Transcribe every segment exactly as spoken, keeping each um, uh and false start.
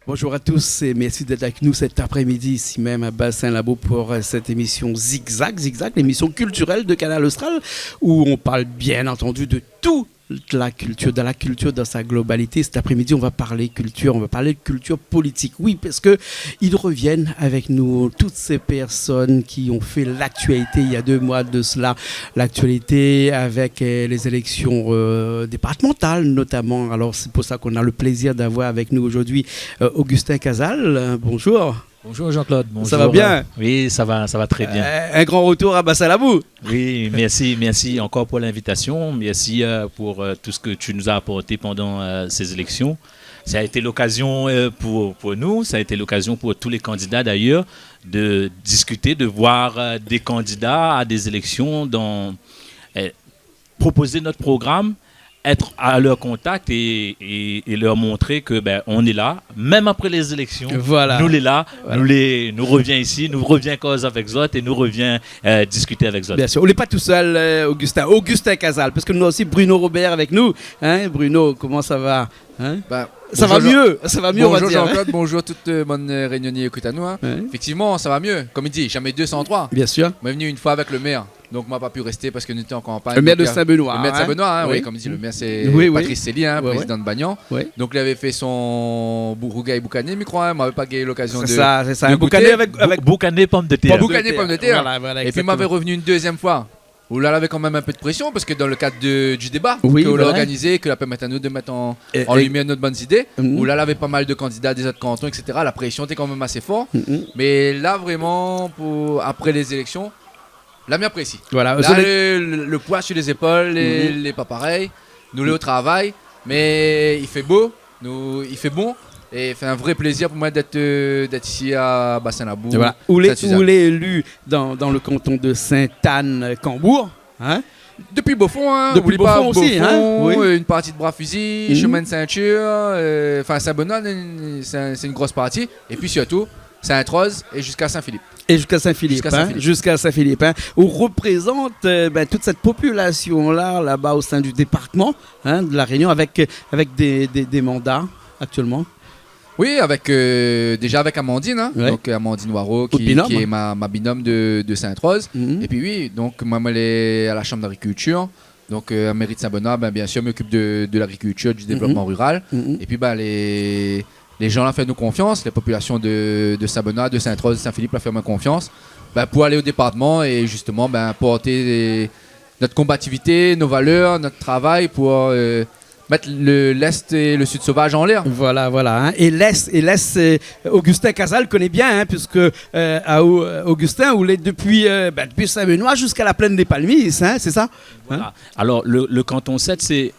Bonjour à tous et merci d'être avec nous cet après-midi ici même à Bassin Labou pour, euh, cette émission Zigzag, Zigzag, l'émission culturelle de Kanal Austral où on parle bien entendu de tout la culture, dans la culture dans sa globalité. Cet après-midi, on va parler culture, on va parler de culture politique. Oui, parce que ils reviennent avec nous, toutes ces personnes qui ont fait l'actualité il y a deux mois de cela, l'actualité avec, euh, les élections, euh, départementales notamment. Alors, c'est pour ça qu'on a le plaisir d'avoir avec nous aujourd'hui, euh, Augustin Cazal. Euh, bonjour. Bonjour Jean-Claude, bonjour. Ça va bien ? Euh, oui, ça va, ça va très bien. Euh, un grand retour à Bassin Labou. Oui, merci, merci encore pour l'invitation. Merci, euh, pour, euh, tout ce que tu nous as apporté pendant, euh, ces élections. Ça a été l'occasion, euh, pour, pour nous, ça a été l'occasion pour tous les candidats d'ailleurs de discuter, de voir, euh, des candidats à des élections dans, euh, proposer notre programme, être à leur contact et, et, et leur montrer que, ben, on est là, même après les élections. Voilà. Nou lé la, nou lé, nou revien isi, nou revien koz avèk zot é nou revien, euh, diskité avèk zot. Bien sûr. Ou lé pa tou sèl, euh, Augustin. Augustin Cazal, parske nou néna osi Bruno Robert avèk nou. Hein, Bruno, comment ça va ? Hein ? Bah, ça va mieux, ça va mieux, on va dire, hein. Bonjour Jean-Claude, bonjour tout, euh, bann, euh, Rényoné i ékout anou, hein. Ouais. Effectivement, ça va mieux. Comme il dit, jamais deux sans trois. Bien sûr. Moin la vni une fois avec le maire. Donk moin la pa pu rèsté parske nou té an kanpagn. Le maire de Saint-Benoît, hein. Le maire de Saint-Benoît, hein, oui, comme dit le maire, c'est Patrice Cély, hein, président de Bagnan. Oui. Donk li lavé fé son bou-, rougay boukané, mi kroi, hein. Moin lavé pa gingn l'occasion de, de goûter. C'est ça, c'est ça. Un boucané avec, avec boucané pomme de terre. Pomme de terre. Boucané pomme de terre. Voilà, voilà, exactement. Et puis moin lavé revni une deuxième fois. Ou la lavé kan mèm in pé de présion, parske dan le kad de, du déba ke ou la organizé, ke la pèrmèt anou de mèt an, an limièr nout bann zidé, ou la lavé pa mal de kandida dé zot kanton, et cetera. La présion té kan mèm asé for. Mé la, vréman, pou, apré lé zéléksion, la mi aprési. Voilà. La, le, le, le poi su lé zépol, lé, lé pa parèy. Nou lé o travay, mé i fé bo, nou, i fé bon, é i fé in vré plézir pou moin d'èt, euh, d'èt isi a Bassin Labou. Et voilà. Ou lé, ou lé élu dan, dan le kanton de Sainte-Anne-Cambourg, hein ? Dopi Beaufort, hein. Dopi Beaufort osi, hein. Beaufort, oui. Euh, une partie de Bras-Fusil, Chemin de Ceinture, euh, enfin, Saint-Benoît, c'est un, c'est une grosse partie. Et puis surtout, Sainte-Rose et jusqu'à Saint-Philippe. Et jusqu'à Saint-Philippe, hein. Jusqu'à Saint-Philippe. Jusqu'à Saint-Philippe, hein. Ou reprézant, euh, ben, toute cette population-là, là-bas au sein du département, hein, de La Réunion, avec, avec des, des, des mandats actuellement. Oui, avec, euh, déjà avec Amandine, hein. Ouais. Donc, euh, Amandine Waro, qui, qui est ma, ma binôme de, de Sainte-Rose. Et puis oui, donc, moin, moin lé a la Chambre d'agriculture. Donc, euh, mairie de Saint-Benoît, ben, bien sûr, mi okipe de, de l'agriculture, du développement rural. Et puis, ben, les, les gens la fé anou konfians, la population de, de Saint-Benoît, de Sainte-Rose, de Saint-Philippe la fé amoin konfians, ben, pou alé o département é justement, ben, porter les, notre combativité, nos valeurs, notre travail pour, euh, mettre le, l'Est et le Sud sauvage en l'air. Voilà, voilà, hein. Et l'Est, et l'Est, euh, Augustin Cazal koné bien, hein, puisque, euh, a, euh, Augustin, ou lé dopi, euh, ben, dopi Saint-Benoît jusqu'à la plaine des Palmistes, hein, c'est ça ? Hein ? Voilà. Alors, le, le canton sept, c'est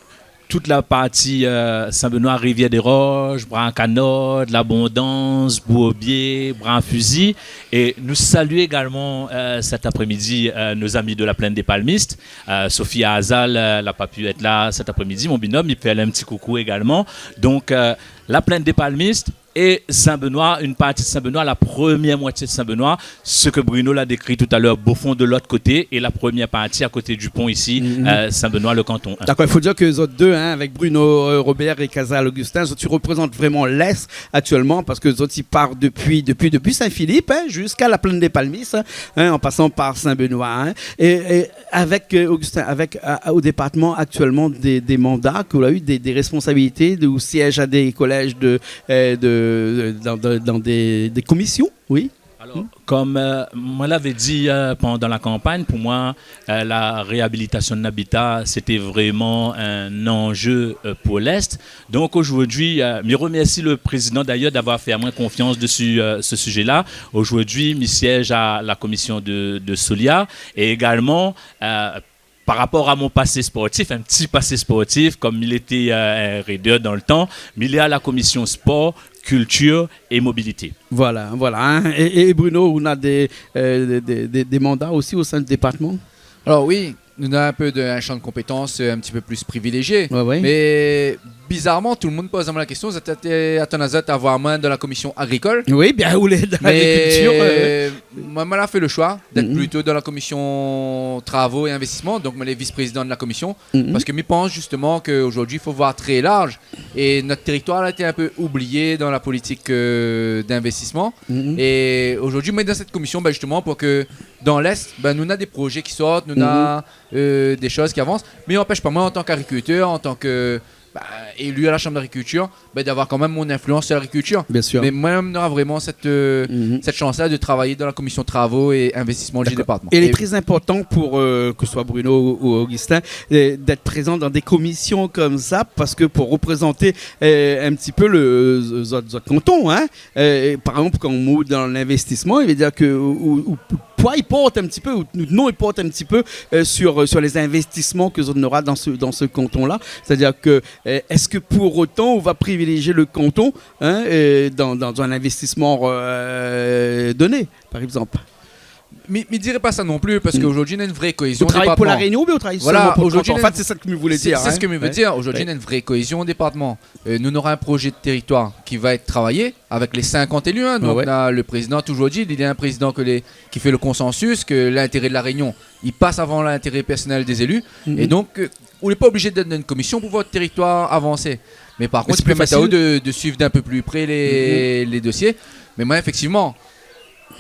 toute la partie, euh, Saint-Benoît, Rivière-des-Roches, Bras-Canot, L'Abondance, Bourbier, Bras-Fusil. Et nous saluons également, euh, cet après-midi, euh, nos amis de la Plaine des Palmistes. Euh, Sophia Azal, euh, la pa pu èt la cet après-midi. Mon binôme, mi fé in ti coucou également. Donc, euh, la Plaine des Palmistes, et Saint-Benoît, une partie de Saint-Benoît, la première moitié de Saint-Benoît, ce que Bruno l'a décrit tout à l'heure, Beaufort de l'autre côté, et la première partie à côté du pont ici, euh, Saint-Benoît, le canton un. D'accord, il faut dire que zot deux, hein, avec Bruno, euh, Robert et Cazal Augustin, zot i représente vraiment l'Est actuellement, parce que zot i part depuis, depuis, depuis Saint-Philippe, hein, jusqu'à la plaine des Palmistes, hein, en passant par Saint-Benoît, hein. Et, et avec, euh, Augustin, avec, euh, au département actuellement des, des mandats, que ou la eu des, des responsabilités, de, ou siège à des collèges de, euh, de, dans, dans, dans des, des commissions, oui. Alors, comme, euh, moin lavé di, euh, pendant la campagne, pour moi, euh, la réhabilitation de l'habitat, c'était vraiment un enjeu, euh, pour l'Est. Donc aujourd'hui, euh, mi remercie le président d'ailleurs d'avoir fait amoin confiance dessus, euh, ce sujet-là. Aujourd'hui, mi siège à la commission de, de Solia et également, euh, par rapport à mon passé sportif, un petit passé sportif, comme il était, euh, un raideur dans le temps, mi lé a la commission sport, culture et mobilité. Voilà, voilà, hein. Et, et Bruno, ou néna des, euh, des, des, des, des mandats aussi au sein du département ? Alors oui, nou néna in pé de, un champ de compétences, euh, un petit peu plus privilégié. Ouais, ouais. Mais bizarman, tout le moun i poz amoin la késtion, zot té atann azot a voir amoin dan la komision agrikol. Oui, bien, ou lé dan lagrikiltir, euh. Mé moin, moin la fé le shoi d'èt plito dan la komision travo é investisman, donk moin lé vis-prézidan de la komision, parske mi pans zistoman ke zordi i fo voir trè larz, é nout téritoir la été in pé oublié dan la politik, euh, d'investisman. É zordi moin lé dan sèt komision, bin, zistoman, pou ke dan l'Est, bin, nou na dé prozé ki sort, nou na, euh, dé shoz ki avans. Mé i anpès pa moin, an tan k'agrikiltèr, an tan ke, bin, éli a la Shanm d'agrikiltir, bin, d'avoir kan mèm mon influans su lagrikiltir. Bien sir. Mé moin, mi nora vréman sèt, euh, sèt shans-la de travay dan la komision travo é investisman du départman. Dakor. É lé trè inportan pou, euh, ke se soi Bruno ou, ou Augustin, euh, d'èt prézan dan dé komision konmsa, parske pou reprézanté, euh, in ti pé le, euh, zot, zot kanton, hein, euh, par égzanp, kan ou dan l'investisman, i vé dir ke ou, ou, ou poi i port in ti pé, ou, non, i port in ti pé, euh, sur, euh, sur lé zinvestisman ke zot nora dan se, dan se kanton-la. Sétadir ke, euh, èske pou otan ou va privilézié le kanton, hein, euh, dan, dan in investisman, euh, doné, par égzanp ? Mi, mi diré pa sa non pli, parske zordi, nou na in vré koézion départman. Ou travay pou La Rényon oubien ou travay solman pou le kanton ? Voilà, zordi, nou na in, an fèt, sé sa ke mi voulé dir, sé, sé se ke mi vé dir. Zordi, nou na in vré koézion départman. Euh, nou nora in prozé de téritoir ki va èt travayé avèk lé sinkant éli, hein. Donk, la, le prézidan la touzour di, li lé in prézidan ke lé, ki fé le konsansis, ke lintéré de La Rényon, i pas avan lintéré pèrsonèl dé zéli. É donk, euh, ou lé pa oblizé d'èt dan in komision pou voir out téritoir avansé. Mé par kont, i pé pèrmèt aou de, de suiv d'in pé pli pré lé, lé dosié. Mé moin, éfèktivman,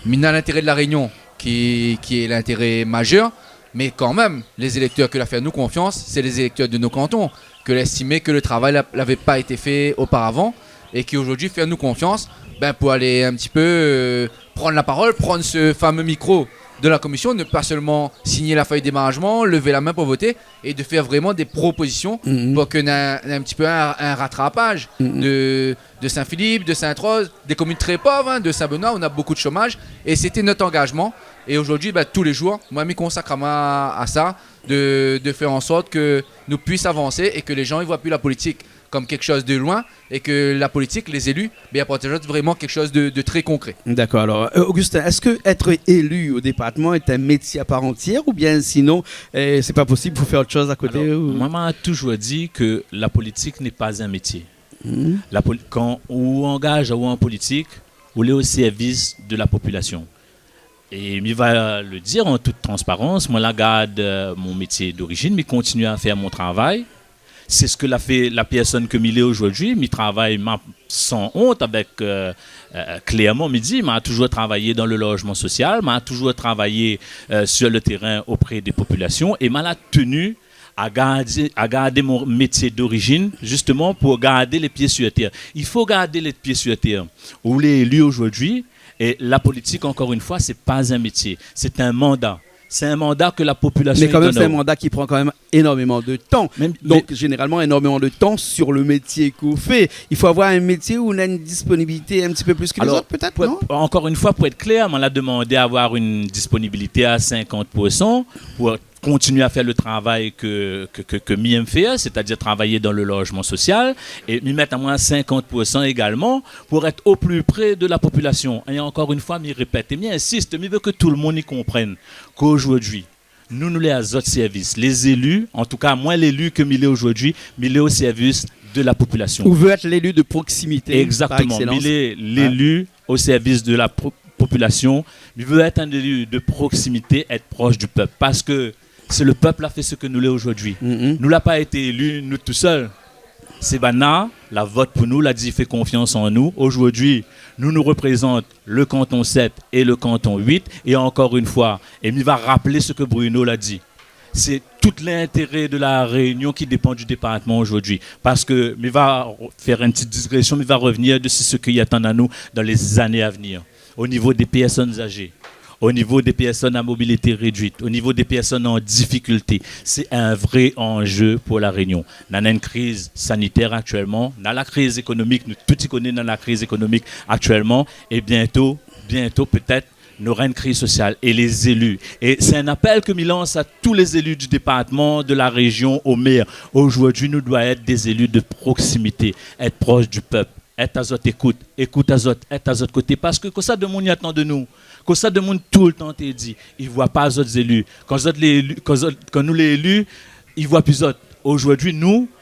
mi na lintéré de La Rényon ki, ki lé lintéré mazèr, mé kan mèm, lé zéléktèr ke la fé anou konfians, sé lé zéléktèr de nout kanton, ke la èstimé ke le travay la, lavé pa été fé oparavan, é ki zordi i fé anou konfians, bin, pou alé in ti pé, euh, pran la parol, pran se famé mikro de la komision, ne pa solman sign la fèy démarajman, lèv la min pou voté, é de fé vréman dé propozision pou ke na, na in ti pé in, in ratrapaz de, de Saint-Philippe, de Sainte-Rose, dé komine trè pov, hein, de Saint-Benoît, ou na bonpé de shomaz, é sété nout angazman. É zordi, bin, tou lé zour, moin, mi konsak amoin a, a sa, de, de fé an sort ke nou puis avansé é ke lé zan i voi pi la politik kom kékshoz de loin, é ke la politik, lé zéli, bin, i aport vréman kékshoz de, de trè konkré. Dakor. Alor, euh, Augustin, èske èt éli o départman lé in métié a par antièr, oubien sinon, euh, sé pa posib, fo fé ot shoz a koté ? Alor, ou moin, ma touzour di ke la politik lé pa in métié. La poli-, kan ou angaz aou an politik, ou lé o sèrvis de la popilasion. É mi va le dir an tout transparans, moin la gard, euh, mon métié d'orizine, mi kontinié a fé mon travay. Sé se ke la fé la pèrsone ke mi lé zordi, mi travay, ma, san ont, avèk, euh, euh, klèrman, mi di, ma touzour travay dan le lozman sosial, ma touzour travay, euh, sur le terrain opré dé popilasion, é ma la teni a gardé, a gardé mon métié d'orizine, zistoman pou gard lé pié sur tèr. I fo gard lé pié sur tèr. Ou lé éli zordi, é la politik, ankor in foi, sé pa in métié, sé in manda. Sé in manda ke la popilasion i done aou. Mé kan mèm, sé in manda ki pran kan mèm énormeman de tan. Donk, zénéralman, énormeman de tan sur le métié ke ou fé. I fo avoir in métié ou ou na in disponibilité in ti pé plis ke lé zot, pétèt, non ? Alor, pou, ankor in foi, pou èt klèr, moin la demandé avoir in disponibilité a sinkant pour san pou kontinié a fé le travay ke, ke, ke, ke mi èm fé, sétadir travay dan le lozman sosial, é mi mèt amoin sinkant pour san égalman pou èt o pli pré de la popilasion. É ankor in foi, mi répèt, é mi insist, mi vé ke tout le moun i konprann ke zordi, nou, nou lé a zot sèrvis. Lé zéli, an tou ka, moin, léli ke mi lé zordi, mi lé o sèrvis de la popilasion. Ou vé èt léli de proksimité, par ékséléans. Égzaktoman. Mi lé léli o sèrvis de la pro-, popilasion, mi vé èt in éli de proksimité, èt prosh du pèp. Parske sé le pèp la fé se ke nou lé zordi. Nou la pa été éli, nou tousèl. Sé banna la vot pou nou, la di fé konfians an nou. Zordi, nou, nou reprézant le kanton sèt é le kanton uit. É ankor in foi, é mi va rapèl se ke Bruno la di, sé tout lintéré de La Rényon ki dépan du départman zordi. Parske mi va fé in ti digrésion, mi va revenir desi se ki atann anou dan lé zané a vnir, o nivo dé pèrsone azé, o nivo dé pèrsone a mobilité réduit, o nivo dé pèrsone an difikilté. Sé in vré anzé pou La Rényon. Nou na in kriz sanitèr aktièlman, nou na la kriz ékonomik, nou tout i koné, nou na la kriz ékonomik aktièlman, é biento, biento pétèt, nou nora in kriz sosial, é lé zéli. É sé in apèl ke mi lans a tout lé zéli du départman, de la réjion, o mèr. Zordi, nou doi èt dé zéli de proksimité, èt prosh du pèp, èt a zot ékout, ékout a zot, èt a zot koté. Parske kosa demoun i atann de nou, kosa demoun toultan té di, i voi pa zot zéli. Kan zot lé éli, kan zot, kan nou lé éli, i voi pi zot. Zordi, nou,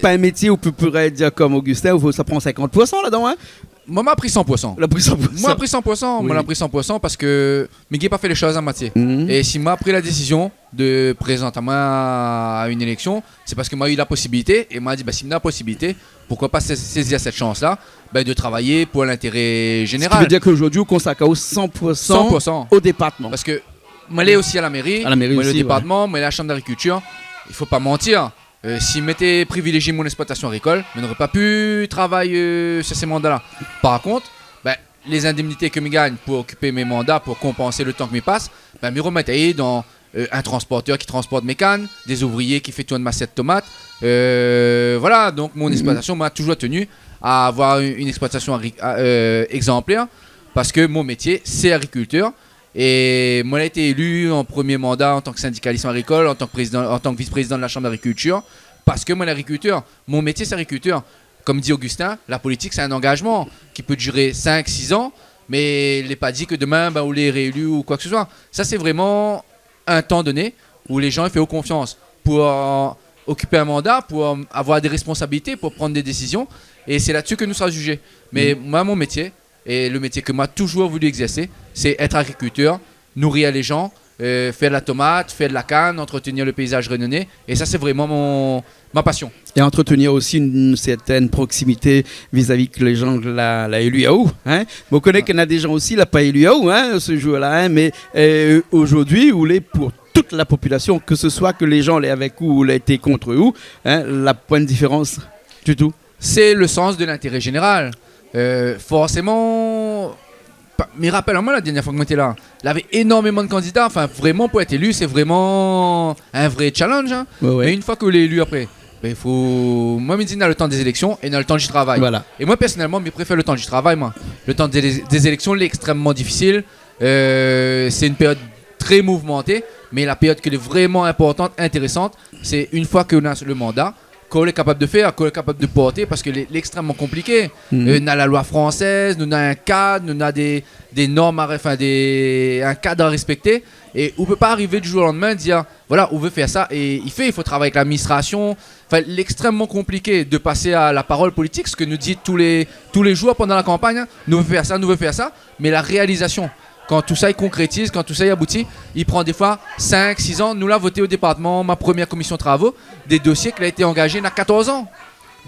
pa in métié ou pou, pouré dir kom Augustin, ou sa pran sinkant pour san ladan, in ? Moin, ma pri san pour san. La pri san pour san. Moin, ma pri san pour san. Oui. Moin, ma pri san pour san parske mi gingn pa fé lé shoz a moitié. Mhm. É si ma pri la désizion de prézant amoin a in éléksion, sé parske ma u la posibilité é ma di, bin, si na la posibilité, poukoi pa sé-, sézir sèt shans-la, bin, de travay pou lintéré zénéral. Sak i vé dir ke zordi, ou konsakré aou san pour san o départman. San pour san. Parske moin lé osi a la méri, a la méri moin lé osi, o départman, moin lé a la Shanm d'agrikiltir. I fo pa mantir. Euh, si mi té privilézié mon éksploitasion agrikol, mi noré pa pu travay, euh, sur sé manda-la. Par kont, bin, lé zindemnité ke mi gingn pou okipé mé manda, pou konpansé le tan ke mi pas, bin, mi romèt ali dan, euh, in transportèr ki transport mé kann, dé zouvrié ki fé tourn ma sèt tomat. Euh, voilà, donk mon éksploitasion, moin la touzour teni a avoir in, in éksploitasion agri-, a, euh, égzanplèr, parske mon métié, sé agrikiltèr. É moin la été éli an promié manda an tan ke sindikalis agrikol, an tan ke prézidan, an tan ke vis-prézidan de la Shanm d'agrikiltir, parske moin lé agrikiltèr. Mon métié, sé agrikiltèr. Kom di Augustin, la politik, sé in angazman ki pé diré sink, sis an, mé lé pa di ke domin, bin, ou lé rééli ou koi ke se soi. Sa, sé vréman in tan doné ou lé zan i fé aou konfians pou, euh, okipé in manda, pou, euh, avoir dé résponsabilité, pou pran dé désizion. É sé la-dsi ke nou sra jijé. Mé moin, mon métié, é le métié ke moin la touzour voulu égzèrsé, sé èt agrikiltèr, nouri lé zan, euh, fé de la tomat, fé de la kann, antretenir le péizaz rényoné. É sa, sé vréman mon, ma pasion. É antretenir osi in sèrtin proksimité vizavi ke lé zan la, la éli aou, in. Mé ou koné ke na dé zan osi la pa éli aou, in, se zour-la, in, mé, euh, zordi, ou lé pou tout la popilasion, ke se soi ke lé zan lé avèk ou, ou la été kont ou, in, la poin diférans ditou. Sé le sans de lintéré zénéral. Euh, forséman, pa, mi rapèl amoin la dernièr foi ke moin té la, lavé énormeman de kandida. Anfin, vréman, pou èt éli, sé vréman in vré challenge, in. Ouais, ouais. Mé in foi ke ou lé éli apré, bin, i fo, moin, mi di, na le tan dé zéléksion é na le tan di travay. Voilà. É moin, pèrsonèlman, mi préfèr le tan di travay, moin. Le tan dé, dé zéléksion, lé ékstrèmman difisil. Euh, sé in périod trè mouvemanté, mé la périod ke lé vréman inportan, intérésan, sé in foi ke ou na le manda, kosa ou lé kapab de fèr, kosa ou lé kapab de porté, parske lé, lé ékstrèmman konpliké. Mhm. Euh, na la loi fransèz, nou na in kad, nou na dé, dé norm a, anfin, dé, in kad a réspèkté. É ou pé pa arivé di zour o landmin dir, voilà, ou vé fèr sa, é i fé, i fo travay avèk ladministrasion. Anfin, lé ékstrèmman konpliké de pasé a la parol politik, sak nou di tou lé, tou lé zour pandan la kanpagn, in, nou vé fèr sa, nou vé fèr sa, mé la réalizasion, kan tousa i konkrétiz, kan tousa i abouti, i pran défoi sink, sis an. Nou la voté o départman, ma promié komision travo, dé dosié ki la été angazé na katorz an.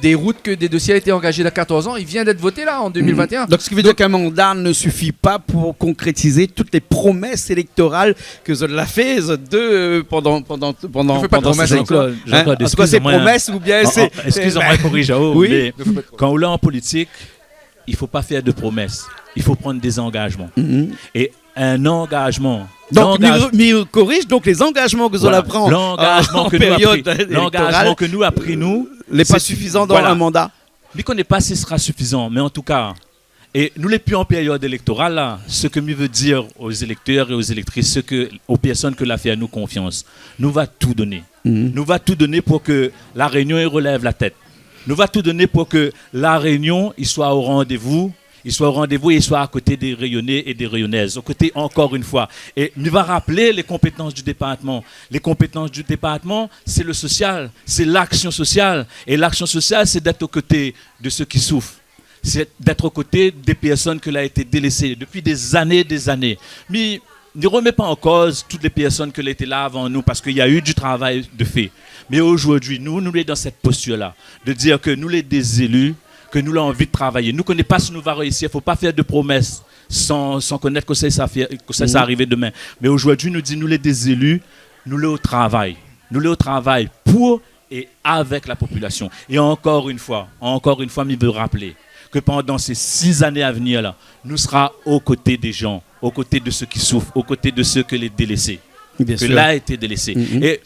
Dé rout ke dé dosié la été angazé na katorz an, i vien d'èt voté la, an dé mil vint é in. Mhm. Donk, sak i vé dir ke in manda ne sufi pa pou konkrétiz tout lé promès élèktoral ke zot la fé, zot dé, euh, pandan, pandan, pandan, pandan sé zan. Jean-Claude, Jean-Claude, excusez-moi. In ? An tou ka, sé promès oubien sé, excusez-moi, euh, korizé, oui, mé kan ou lé an politik, i fo pa fèr de promès. I fo pran dé zangazman. Mhm. É in angazman, donk, mi, mi koriz, donk, lé zangazman ke zot la pran an périod élèktoral, voilà, l'engagement que nous avons pris, l'engagement que nous avons pris, nous, lé pa sifizan dan in manda. Voilà. Mi koné pa si sra sifizan, mé an tou ka, é nou lé pi an périod élèktoral la, sak mi vé dir o zéléktèr é o zéléktris, sak, o pèrsone ke la fé anou konfians, nou va tou doné. Mhm. Nou va tou doné pou ke La Rényon i relèv la tèt. Nou va tou doné pou ke La Rényon i soi o randévou, i soi o randévou é i soi a koté dé Rényoné é dé Rényonèz. O koté, ankor in foi, é mi va rapèl lé konpétans di départman. Lé konpétans di départman, sé le sosial, sé laksion sosial. É laksion sosial, sé d'èt o koté de sak i souf. Sé d'èt o koté dé pèrsone ke la été délésé dopi dé zané, dé zané. Mi, mi romèt pa an koz tout lé pèrsone ke la été la avan nou, parske na u di travay de fé. Mé zordi, nou, nou lé dan sèt postir-la, de dir ke nou lé dé zéli, ke nou la anvi de travay. Nou koné pa si nou va réisi, fo pa fèr de promès san, san konèt kosa sa fé, kosa sa arivé domin. Mé zordi, nou di nou lé dé zéli, nou lé o travay. Nou lé o travay pou é avèk la popilasion. É ankor in foi, ankor in foi, mi vé rapèl ke pandan sé sis zané a vnir la, nou sra o koté dé zan, o koté de sak i souf, o koté de sak lé délésé, ke la été délésé. Bien sûr. Mhm. É,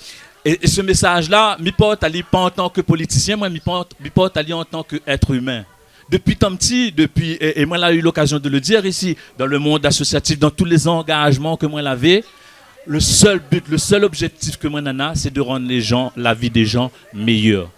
é, é se mésaz-la, mi port ali pa an tan ke politisien, moin, mi port, mi port ali an tan ke èt imin. Dopi tan pti, dopi, é, é moin la u lokazion de le dir isi, dan le mond asosiatif, dan tout lé zangazman ke moin lavé, le sèl but, le sèl objèktif ke moin néna, sé de rann lé jan, la vi dé jan méyèr.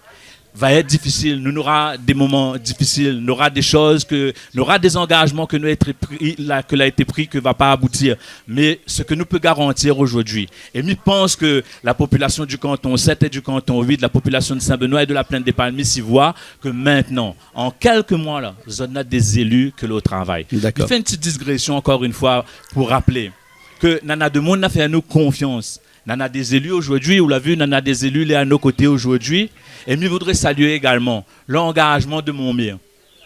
Va èt difisil, nou nora dé moman difisil, nora dé shoz ke, nora dé zangajman ke nou la été pri, la, ke la été pri, ke va pa aboutir. Mé sak nou pé garantir ojourdui, é mi pans ke la popilasion du kanton sèt é du kanton uit, la popilasion de Saint-Benoît é de la Plaine des Palmistes i voi ke mintnan, an kèlk moi la, zot néna dé zéli ke lé o travay. Dakor. Mi fé in ti digrésion ankor in foi pou rapèl ke nana demoun la fé anou konfians. Nana dé zéli ojourdui, ou la vi, nana dé zéli lé a nout koté ojourdui. É mi voudré salié égalman langajman de mon mèr,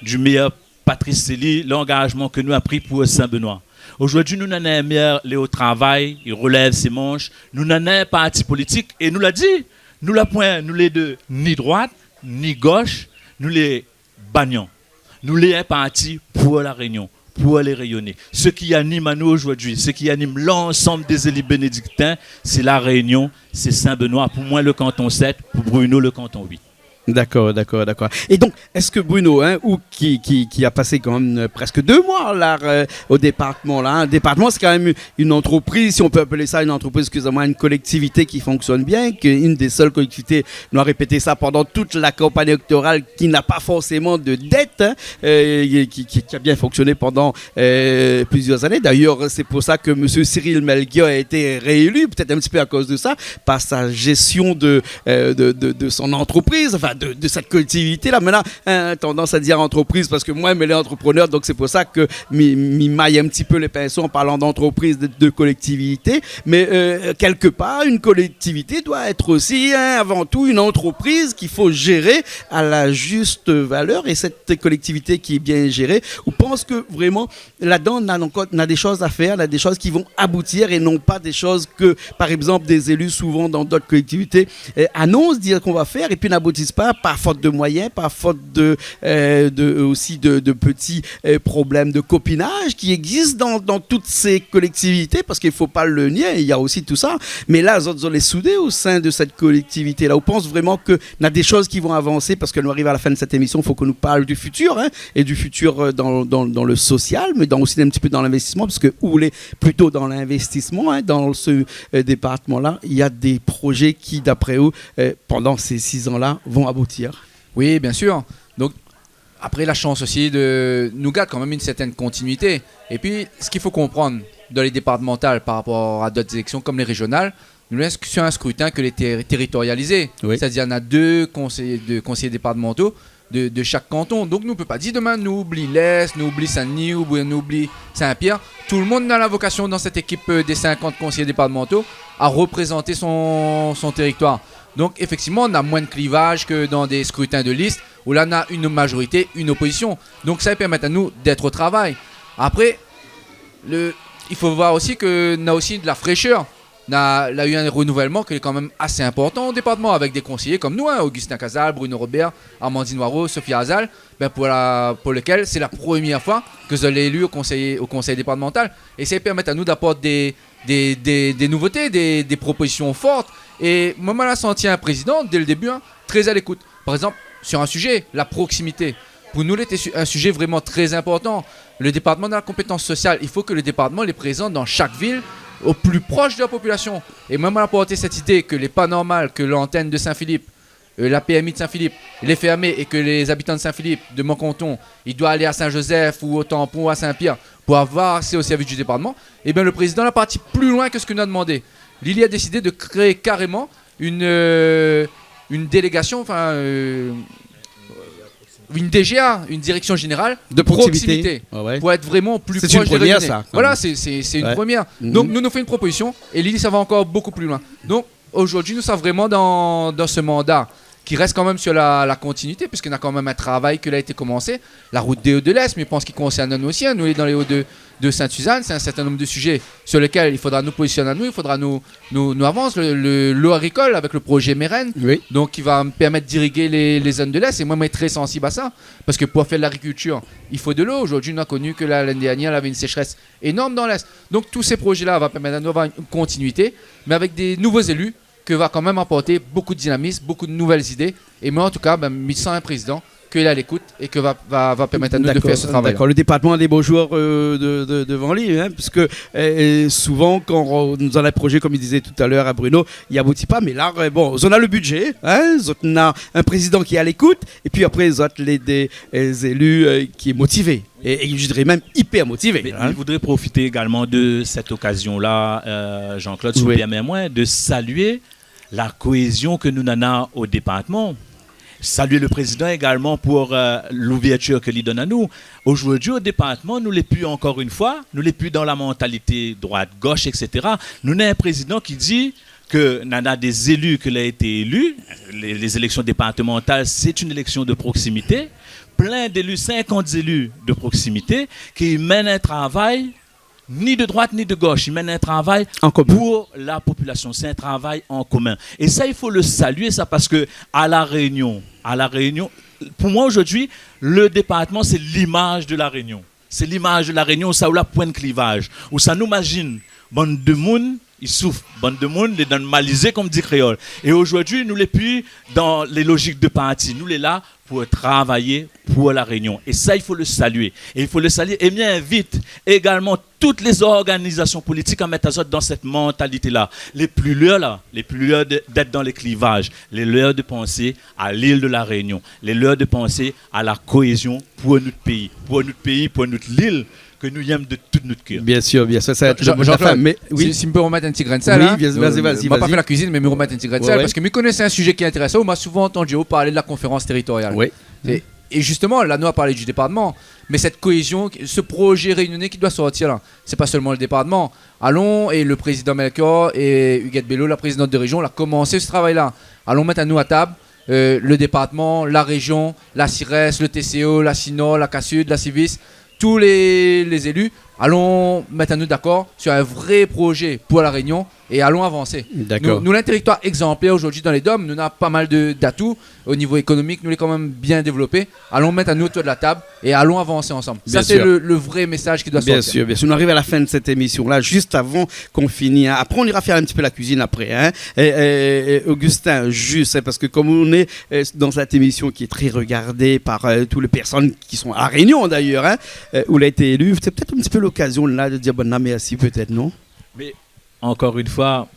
du mèr Patrice Cély, langajman ke nou la pri pou Saint-Benoît. Ojourdui, nou nana in mèr lé o travay, i relèv sé mansh, nou nana in parti politik, é nou la di, nou la poin, nou lé de ni droit, ni gosh, nou lé Banyan. Nou lé in parti pou La Rényon, pou lé Rényoné. Sak i anim anou ojourdui, sak i anim lansanm dé zéli bénédiktin, sé La Rényon, sé Saint-Benoît. Pou moin, le kanton sèt, pou Bruno, le kanton uit. Dakor, dakor, dakor. É donk, èske Bruno, hein, ou ki, ki, ki la pas kan mèm, euh, prèsk dé moi la, euh, o départman la, hein. Départman, sé kan mèm in antrepriz, si on peut appeler ça une entreprise, excusez-moi, une collectivité qui fonctionne bien, ke inn dé sèl kolektivité, nou la répété sa pandan tout la kanpagn élektoral, ki na pa forséman de dèt, hein, euh, ki, ki, ki la bien fonksioné pandan, euh, plizièr zané. D'ailleurs, sé pou sa ke monsieur Cyril Melchior la été réélu, pétèt in ti pé akoz de sa, par sa jestion de, euh, de, de, de son antrepriz, anfin, de, de sèt kolektivité la. Mé la, hein, tandans a dir antrepriz, parske moin, mi lé antreprenèr, donk sé pou sa ke mi, mi may in ti pé lé pinso an parlan d'antrepriz, de, de kolektivité. Mé, euh, kèlk par, in kolektivité i doi èt osi, hein, avan tou, in antrepriz k'i fo jéré a la jis valèr. É sèt kolektivité ki lé bien jéré, ou pans ke vréman, ladan, na ankor, na dé shoz a fèr, na dé shoz ki vont aboutir é non pa dé shoz ke, par égzanp, dé zéli, souvan dan d'ot kolektivité, euh, anons, di k'i sa fé, épi n'abouti pa, par fot de moiyin, par fot de, euh, de, osi de, de pti, euh, problèm de kopinaz ki égzis dan, dan tout sé kolektivité, parske i fo pa le nié, na osi tout sa. Mé la, zot, zot lé soudé o sin de sèt kolektivité la. Ou pans vréman ke na dé shoz ki vont avansé, parske nou ariv a la fin de sèt émision, fo ke nou parl du futur, hein, é du futur, euh, dan, dan, dan le sosial, mé dan, osi in ti pé dan l'investisman, parske ou lé plito dan l'investisman, hein, dan se, euh, départman la, na dé projé ki, d'apré ou, euh, pandan sé sis an la, vont aboutir ? Oui, bien sûr. Donk, apré, la shans osi de, nou gard kan mèm in sèrtin kontinuité. Épi, sak i fo konprann dan lé départmantal par rapor a d'ot zéléksion, kom lé réjional, nou lé sur in skritin ke lé téri-, téritorializé. Oui. Sétadir, na dé konséyé, dé konséyé départmanto de, de shak kanton. Donk, nou pé pa dir domin nou oubli Lès, nou oubli Sin-Dni, oubien nou oubli Sin-Pièr. Tout le moun na la vokasion dan sèt ékip, euh, dé sinkant konséyé départmanto a reprézant son, son téritoir. Donk, éfèktivman, na moin de klivaj ke dan dé skritin de lis, ousa na in majorité, in opozision. Donk, sa i pèrmèt anou d'èt o travay. Apré, le, i fo voir osi ke na osi de la fréshèr. Na, la u in renouvèlman ki lé kan mèm asé inportan o départman, avèk dé konséyé kom nou, hein, Augustin Cazal, Bruno Robert, Armandine Hoareau, Sophia Azal, bin, pou la, pou lékèl sé la promièr foi ke zot lé éli o konsèy, o konsèy départmantal. É sa i pèrmèt anou d'aport dé, dé, dé, dé nouvoté, dé, dé propozision for. É moin, moin la santi in prézidan, dé le débu, hein, trè a lékout. Par égzanp, sur in sujé, la proksimité. Pou nou, lété su-, in sujé vréman trè inportan. Le départman dan la konpétans sosial, i fo ke le départman lé prézan dan shak vil, o pli prosh de la popilasion. É moin, moin la porté sèt idé ke lé pa normal ke lantèn de Sin-Filip, euh, la PMI de Sin-Filip, lé fèrmé é ke lé zabitan de Sin-Filip, de mon kanton, i doi alé a Sin-Zozèf ou o Tanpon ou a Sin-Pièr pou avoir aksé o sèrvis du départman. Ébin, le prézidan la parti pli loin ke sak nou la demandé. Li, li la désidé de kréé karéman in, euh, in délégasion, anfin, euh, in DGA, in direksion jénéral de proksimité. Ouais, ouais. Pou èt vréman pli prosh dé Rényoné. Sé in promièr, sa, kan mèm. Voilà, sé, sé, sé in promièr. Ouais. Mhm. Donk, nou, nou fé in propozision é li, li sava ankor bokou pli loin. Donk, ojourdui, nou sava vréman dan, dan se manda ki rès kan mèm sur la, la kontinuité, piske na kan mèm in travay ke la été komansé, la rout dé O de Lès, mé mi pans ki konsèrn anou osi, hein, nou lé dan lé O de, de Sint-Sizane, sé in sèrtin nonb de sujé sur lékèl i fodra nou pozisioné anou, i fodra nou, nou, nou avans, le, le, lo agrikol avèk le projé Mérène, oui, donk ki va pèrmèt d'irigé lé, lé zone de Lès, é moin, moin lé trè sansib a sa, parske pou fé de lagrikiltir, i fo de lo. Ojourdui, nou la koni ke la, lané dèrnièr, lavé in séshrès énorm dan Lès. Donk, tout sé projé-la va pèrmèt anou avoir in kontinuité, mé avèk dé nouvo zéli ke va kan mèm aporté bokou de dinamis, bokou de nouvèl zidé. É moin, an tou ka, bin, mi san in prézidan ke lé a lékout é ke va, va, va pèrmèt anou de fèr se travay-la. D'accord. Le département a des beaux jours, euh, de, de, devant lui, hein, parce que, euh, euh, souvent, quand on, nou néna in projé, comme il disait tout à l'heure à Bruno, i abouti pa, mé la, euh, bon, zot néna le budget, hein, zot néna un président qui est à l'écoute, et puis après, zot néna des, euh, élus, euh, qui est motivé, et, et je dirais même hyper motivé, hein. Mi voudré profité également de cette occasion-là, euh, Jean-Claude, si ou pèrmé amoin, de saluer la koézion ke nou néna o départman. Saluer le président également pour, euh, l'ouverture ke li donn anou. Aujourd'hui, o départman, nou lé pi, encore une fois, nou lé pi dan la mantalité droite, gauche, et cetera. Nou néna in prézidan ki di ke néna des élus ke la été élu. Les, les élections départementales, c'est une élection de proximité. Plein d'élus, cinquante élus de proximité, ki mèn in travay ni de droite ni de gauche, i mèn in travay pou la population. C'est un travail en commun. Et ça, il faut le saluer, ça, parce que à La Réunion, à La Réunion, pour moi, aujourd'hui, le département, c'est l'image de La Réunion. C'est l'image de La Réunion, sa ou la poin de clivage, ousa nou mazine bann demoun i souf, bann demoun lé dan malizé, comme dit Créole. Et aujourd'hui, nou lé pi dan les logiques de parti. Nou lé la pour travailler pour La Réunion. Et ça, il faut le saluer. Et il faut le saluer. Et mi invite également toutes les organisations politiques à mettre azot dans cette mentalité-là. Lé pi lèr la, lé pi lèr de, d'être dans les clivages. Lé lèr de penser à l'île de La Réunion. Lé lèr de penser à la cohésion pour notre pays. Pour notre pays, pour notre île, ke nou yèm de tout nout kèr. Bien sûr, bien sûr, ça va être le mot de la fin, mais oui. Si, si mi pé romèt in ti grin de sèl, hein. Oui, bien, vas-y, vas-y, ma pa fé la kuizine, mé mi romèt in ti grin de sèl, parske mi koné sé in sujé ki lé intérésan, ou ma souvan antann aou parl de la konférans téritorial. Oui. É, é justement, la nou la parl du départman, mé sèt koézion, se projé rényoné ki doi sortir la, sé pa sèlman le départman. Alon, é le prézidan Melchior é Huguette Bellot, la prézidant de réjion, la komansé se travay-la. Alon mèt anou a tab, euh, le départman, la réjion, la CIRES, le TCO, la CINOR, la CASUD, la CIVIS, tous les, les élus, alon mèt anou dakor sur un vrai projet pour La Réunion é alon avansé. D'accord. Nou, nou néna in téritoire égzanplèr aujourd'hui dan lé DOM, nou néna pa mal de, d'atout o nivo ékonomik, nou lé kan mèm bien dévlopé. Alon mèt anou otour de la tab é alon avansé ansanm. Sa sé le, le vré mésaz ki doi sortir. Bien sûr, bien sûr. Nou ariv à la fin de cette émission-là, juste avant qu'on finisse, hein. Après, on ira faire un petit peu la cuisine après, hein. Et, et, et Augustin, juste, hein, parce que comme on est, euh, dans cette émission qui est très regardée par, euh, toutes les personnes qui sont à La Réunion d'ailleurs, hein, euh, ou la été élu, c'est peut-être un petit peu l'occasion là de dire, bon, merci peut-être, non ? Mais encore une fois,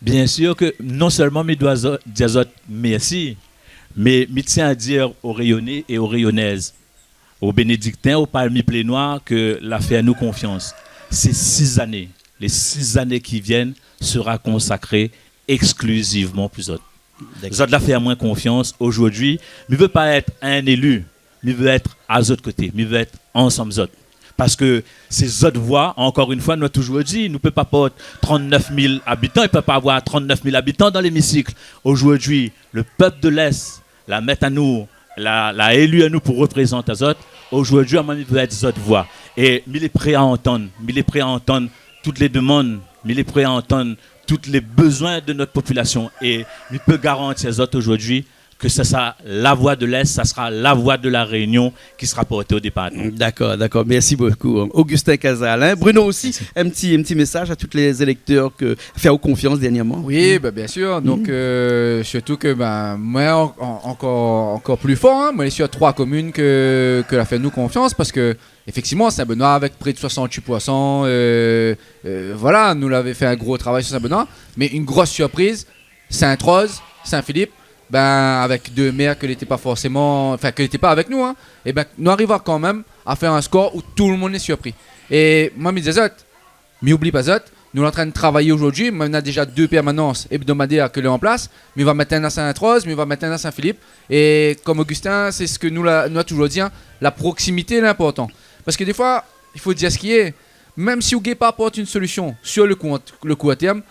bien sûr que non seulement mi doi zo-, dir azot merci, mais mi tien à dire aux Réunionnais et aux Réunionnaises, aux Bénédictins, aux Palmiers-Plainois, ke la fé anou konfians. Ces six années, les six années qui viennent sera consacrée exclusivement pour zot. D'accord. Zot la fé amoin konfians. Aujourd'hui, mi vé pa èt in élu, mi vé èt a zot koté, mi vé èt ansanm zot. Parske sé zot voi, encore une fois, nou la toujours di, nou pé pa port trente-neuf mille habitants, i pé pa avoir trente-neuf mille habitants dan lémisikl. Aujourd'hui, le peuple de l'Est la mèt anou, la, la élu anou pou reprézant azot. Aujourd'hui, amoin mi vé èt zot voi. É mi lé pré à antann, mi lé pré à antann toutes les demandes, mi lé pré à antann tous les besoins de notre population. É mi pé garantir azot aujourd'hui que ça sera la voix de l'Est, ça sera la voix de La Réunion qui sera portée au département. D'accord, d'accord. Merci beaucoup, Augustin Cazal, hein. Bruno aussi, merci. Un petit, un petit message à tous les électeurs ke fé aou konfians dernièrman. Oui, ben, bien sûr. Donc, euh, surtout que, ben, moin, an-, an-, encore, encore plus fort, hein. Moin lé sur trois communes ke, ke la fé anou konfians, parske, effectivement, Saint-Benoît, avec près de soixante-huit pour cent, euh, euh, voilà, nou lavé fé in gro travay sur Saint-Benoît, mais une grosse surprise, Sainte-Rose, Saint-Philippe, ben, avèk dé mèr ke lété pa forséman, enfin, ke lété pa avèk nou, hein, é ben, nou ariv kan mèm a fèr in score ousa tout le moun lé surpri. É moin, mi di azot, mi oubli pa zot, nou lé antrin travay aujourd'hui, moin néna déja dé pèrmanans ébdomadèr ke lé an plas, mi va mèt inn a Sainte-Rose, mi va mèt inn a Saint-Philippe, é comme Augustin, sé sak nou la, nou la toujours di, hein, la proximité lé inportan. Parske défoi, i fo dir sak i lé, mèm si ou gingn pa aport in solution sur le court, le court terme,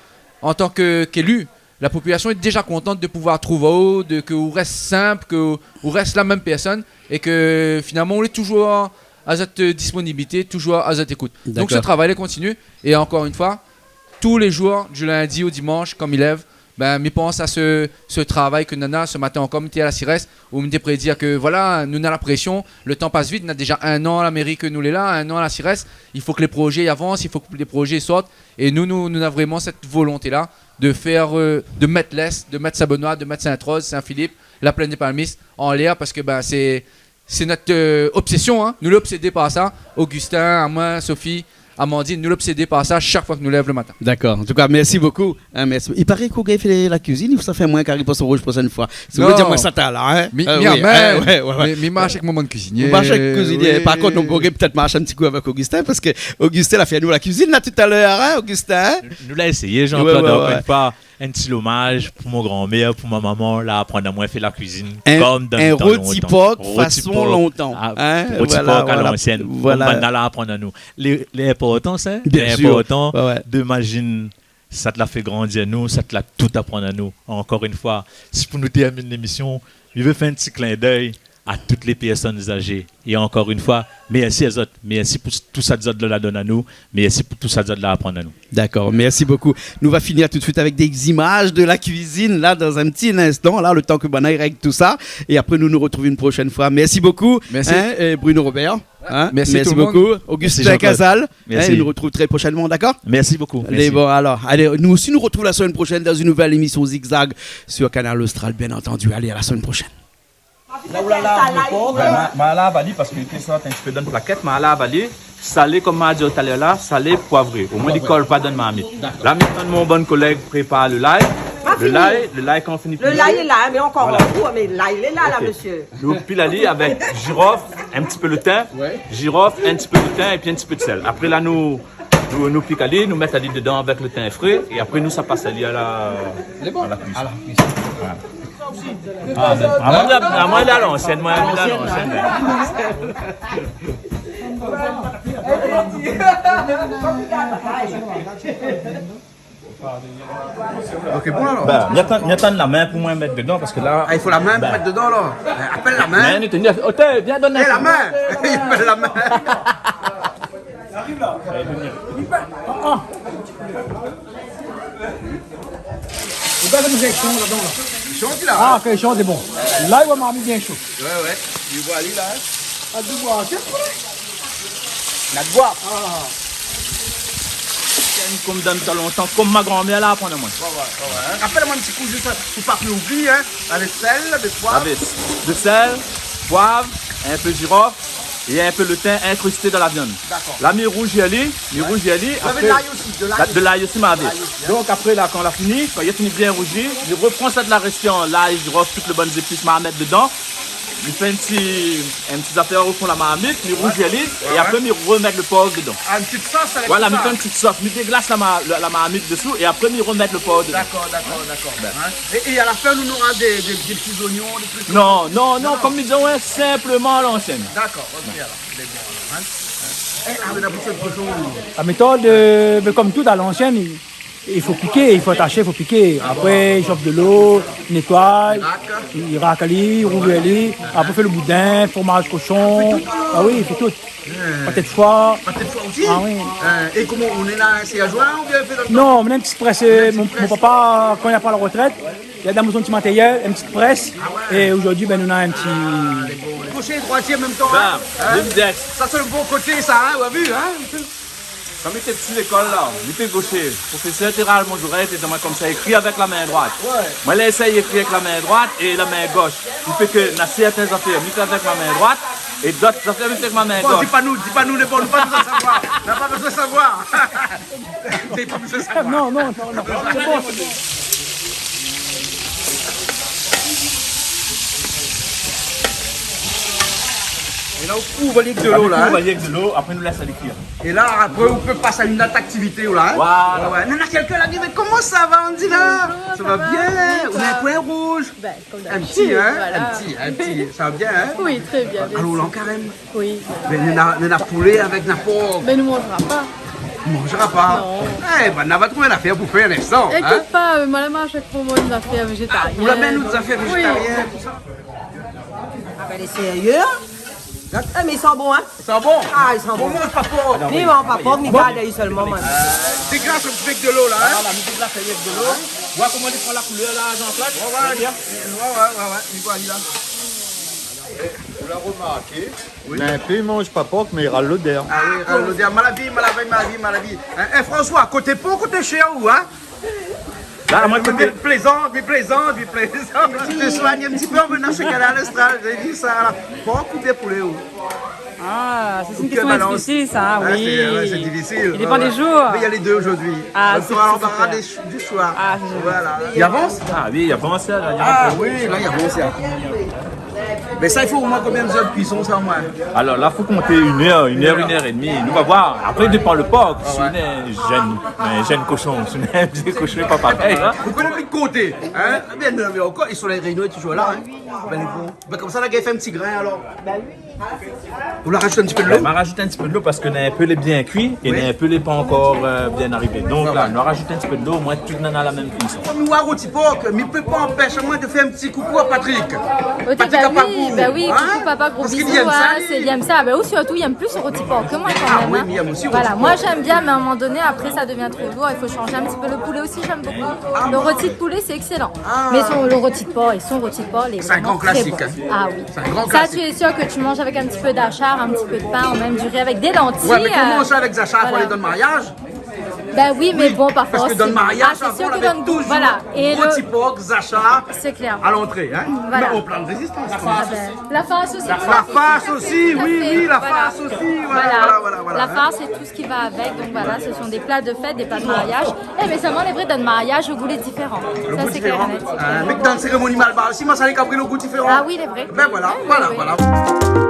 an tan ke, k'élu, la population lé déja kontan de pouvoir trouv aou, de, ke ou rès sinp, ke ou rès la mèm pèrsone, é ke finalman, ou lé toujours a zot disponibilité, toujours a zot ékout. D'accord. Donc, se travay-la i kontinié. É encore une fois, tous les jours, du lundi au dimanche, kan mi lèv, ben, mi pans a se, se travay ke nou néna. Se matin ankor, mi té a la CIRES, ousa mi té pré dir ke, voilà, nou néna la présion, le tan i pas vit, néna déja in an a la méri ke nou lé la, in an a la CIRES, i fo ke lé projé i avans, i fo ke lé projé i sort, é nou, nou, nou néna vréman sèt volonté-la de fèr, euh, de mèt l'Est, de mèt Saint-Benoît, de mèt Sainte-Rose, Saint-Philippe, la Plaine des Palmistes anlèr, parske, bin, sé, sé nout, euh, obsession, hein. Nou lé obsédé par sa. Augustin, amoin, Sophie, Amandine, nou lé obsédé par sa shak foi ke nou lèv le matin. Dakor. An tou ka, mèrsi bokou, hein, mèrsi. I paré ke ou gingn fé la kuizine, ou sa fé amoin in kari poisson rouz proshèn foi. Si ou vé dir amoin sa talèr, hein. Mi, euh, mi oui, amèn. Hein, ouais, ouais, ouais. Mi, mi marsh avèk mon bann kuizinié. Ou marsh avèk kuizinié. Oui, oui. Par kont, nou pouré pétèt marsh in ti kou avèk Augustin, parske Augustin la fé anou la kuizine la talèr, hein, Augustin, hein. Nou, nou la éséyé, Jean-Claude, ouais, ouais, ankor in foi. In ti lomaz pou mon granmèr, pou mon momon, la aprann amoin fé la kuizine kom dan le tan lontan. In roti pork fason lontan. Roti pork, ah, hein, roti pork a lansièn, kom banna la aprann anou. Lé, lé inportan sa, hein. Bien sûr. Lé inportan de mazine sat la fé grandi anou, sat la tout aprann anou. Ankor in foi, si pou nou tèrmine lémisyon, mi vé fé in ti klin d'èy a tout lé pèrsone azé. É ankor in foi, mèrsi azot. Mèrsi pou tou sa zot la donn anou. Mèrsi pou tou sa zot la aprann anou. Dakor, mèrsi bokou. Nou va finir tout de suite avèk dé zimaz de la kuizine, la, dan in ti instan, la, le tan ke banna i règ tout sa. É apré, nou nou retrouv in proshèn foi. Mèrsi bokou. Mèrsi. Hein, euh, Bruno Robert. Hein, mèrsi tout le monde. Mèrsi bokou. Augustin Cazal. Mèrsi, Jean-Claude. Mèrsi. Hein, nou retrouv trè proshènman, dakor ? Mèrsi bokou. Mèrsi. Bon, alor, alé, nou osi, nou retrouv la semèn proshèn dan in nouvèl émisyon Zigzag sur Kanal Austral, bien entendu. Alé, a la semèn proshèn. La, ou la lav le por. Ben, ma, ma lav ali parske li té sort in ti pé dan plakèt, ma lav ali, salé, kom ma di talèr la, salé, poivré. Omoin, li kol pa dan marmit. Dakor. La, mi atann mon bann kolèg prépar le lay. Le lay, le lay, kan fini kui. Le lay lé la, mé ankor in kou, mé lay lé la, la, mésyé. OK. Nou pil ali avèk jirof, in ti pé le tin, jirof, in ti pé le tin épi in ti pé de sèl. Apré, la, nou Nou, nou pik ali, nou mèt ali dedan avèk le tin fré, é apré nou sa pas ali a la, a la kuison. Lé bon. A la kuison. Voilà. Ah, ben, ah, moin, la, ah, moin, la, a lansièn, moin, la, a lansièn. OK, bon, alor. Ben, mi atann, mi atann la min pou moin mèt dedan, parske la... Ah, i fo la min pou mèt dedan, alor. Ben, apèl la min. Min, nou té ni... Oté, vien donn in kou. Eh, la min. I apèl la min. Li ariv la. Li pé. Ah, ah. Ou gard koman i shant ladan la. I shant la. Ah, kan i shant, lé bon. La, i voi marmit bien sho. Ouais, ouais. I voi ali la, hein. Ah, de boi, tiens. La de boi. Ah. Tiens, kom dan tan lontan, kom ma granmèr la aprann amoin. Ouais, ouais, ouais, ouais, hein. Apèl amoin in ti kou zis, hein, pou pa ke nou oubli, hein. Avèk sèl, avèk poiv. Avèk de sèl, poiv, in pé jirof é in pé le tin inkristé dan la viann. Dakor. La, mi rouzi ali, mi rouzi ali. Ou lavé de lay osi, de lay osi. La, de lay osi, ma lavé. Lay osi, hein. Donk, apré, la, kan la fini, kan li la fini bien rouzi, mi repran sat la rèstan, lay, jirof, tout le bann zépis ma mèt dedan. Mi fé in ti, in ti zafèr o fon la marmit, mi rouzi ali, é apré, mi remèt le por dedan. Ah, in ti sos avèk tout sa. Voilà, mi fé in ti sos, mi déglas la ma-, la, la marmit desou, é apré, mi remèt le por dedan. Dakor, dakor, dakor. Ben. Hein ? É, é a la fin, nou nora dé, dé, dé ti zoignon, dé trik. Non, non, non, kom mi di, ouais, sinpleman a lansièn. Dakor, OK, alor. Lé bon, alor, hein. Eh, ah, mé la bouche de koshon. La métod, euh, ben, kom tout a lansièn, i, i fo piké, i fo atash, i fo piké. Ah bon. Apré, i shof dolo, i nétoy, i rak ali, i rouv ali, apré, i fé le boudin, fromaz koshon. I fé tout, alor. Ah oui, i fé tout. Eh. Patèt foi. Patèt foi osi ? Ah oui. Eh, é koman, ou néna in sèzoir oubien i fé dan le tan ? Non, mi néna in ti près, euh, mon, mon papa, kan li la pran la retrèt, li la donn amoin son ti matérièl, in ti près. Ah ouais. É zordi, ben, nou néna in ti... Ah, lé bon, lé bon. Gaucher et droitier en même temps, hein ? Ben, hein ? Sa, sé le bon koté, sa, hein, ou la vu, hein ? Kan mi té ti lékol la, mi té gaucher. Profésèr té ral mon zorèy, té di amoin komsa, ékri avèk la min droit. Ouais. Moin la éséy ékri avèk la min droit é la min gosh. I fé ke na sèrtin zafèr, mi fé avèk la min droit, é dot zafèr, mi fé avèk la min gosh. Bon, di pa nou, di pa nou, lé bon, nou pa bezoin savoir. Nou la pa bezoin savoir. Di pa bezoin savoir. Non, non, non, non. Sé bon, sé bon. É la, ou kouv ali avèk dolo la, hein. Apré, nou lès ali kui. É la, apré, ou pé pas a in ot aktivité, ou la, hein. Voilà. Ouais, ouais. Néna kèlkin la di, mé koman sa va, Andy, la ? Bonjour, sa va bien ? Ou néna in poin rouz. Ben, kom dabitid, voilà. In ti, hein, in ti, in ti. Sa va bien, hein ? Oui, très bien, merci. Alon, la, karèm. Oui. Mé néna, néna poulé avèk na por. Mé nou manzra pa. Ou manzra pa ? Non. Eh ben, nou va trouv in afèr pou fé in instan, hein ? Inkièt pa, euh, madam, a shak foi, moin, dé zafèr véjétarien. Ah, ou la amenn dé zafèr véjétarien, tout sa. Ah ben, lé sérié, hein ? Eh, mé i san bon, hein ? I san bon ? Ah, i san bon. Ou manz pa por. Mi manz pa por, mi gard ali sèlman, moin. Déglas in ti pé dolo la, hein ? Voilà, mi déglas avèk dolo. Voir koman li pran la koulèr la, Jean-Claude. Ouais, ouais. Très bien. Ouais, ouais, ouais, ouais. Li voi ali la. Ou la remarké, oui, néna inpé i manz pa por, mé i ral lodèr. Ah oui, i ral lodèr. Malavi, malavi, malavi, malavi. Hein, eh, François, koté por, koté shèr, ou, hein ? La, moin, mi plézant, mi plézant, mi plézant. Ti té soign in ti pé an venan shé Kanal Austral, mi di sa la. Pork oubien poulé, ou ? Ah, sa sé in késtion difisil, sa, oui. Sé difisil. I dépan dé zour. Mé néna lé dé zordi. Ah, sé, sé super. Donk, ou nora lanbaras dé ch-, dé shoi. Ah, sé génial. Voilà. I avans ? Ah oui, i avans, la, i avans. Ah oui, la, i avans, la. Mé sa, i fo omoin konbien d'zèr de kuison, sa, omoin ? Alor la, fo konté inn èr, inn èr, inn èr é dmi. Nou va voir. Apré, i dépan lo pork. Ah ouais. Si ou néna in jenn, in jenn koshon, si ou néna in vié koshon, pa parèy, in. Ou koné konté, in ? Ébin, non, mé ankor, i lé La Rényon, lé touzour la, in. Bin, lé bon. Bin, konmsa, la, i fé in ti grin, alor. Bin oui. Ou la razout in ti pé d'lo ? Bin, ma razout in ti pé d'lo parske néna in pé lé bien kui é néna in pé lé pa ankor, euh, bien arivé. Donk la, nou razout in ti pé d'lo, omoin tout néna la mèm kuison. Konm nou la roti pork, mi pé pa anpèsh amoin de fé in ti koukou a Patrick. Patrick Apapou. Bin oui, koukou papa, gro bizou, in, sé, li èm sa. Bin, ou sirtou, li èm pli lo roti pork ke moin, kan mèm, in. Ah oui, mé li èm osi lo roti pork. Voilà, moin, j'aime bien, mais à un moment donné, après, ça devient trop lourd, il faut changer un petit peu. Le poulet aussi, j'aime beaucoup. Ah bon ? Le rôti de poulet, c'est excellent. Ah. Mais son, le rôti de porc et son rôti de porc, il est vraiment très bon. C'est un grand classique, hein. Ah oui. C'est un grand classique. Ça, tu es sûr que tu manges avec un petit peu d'achar, un petit peu de pain ou même du riz avec des lentilles, euh. Ouais, mé koman sa, avèk zachar, fo alé dan mariaz ? Voilà. Ben oui, mais bon, pas forcément. Oui, parce que dans le mariage, avant, on avait toujours rôti porc, zachar à l'entrée, hein. Ah, c'est sûr que dans le goût, voilà. C'est clair. Voilà. Mais au plan de résistance, comment ça ? Ah ben, la farce aussi. La farce aussi, oui, oui, la farce aussi, voilà, voilà, voilà, hein. La farce et tout ce qui va avec, donc voilà, ce sont des plats de fête, des plats de mariage. Eh, mé sèlman, lé vré, dan mariaz, lo gou lé diféran. Sa, sé klèr é nèt. Lo gou diféran. Hein, mé dan sérémoni malbar osi, moin, sa lé kapri lo gou diféran. Ah oui, lé vré. Ben voilà, voilà, voilà. Oui, oui.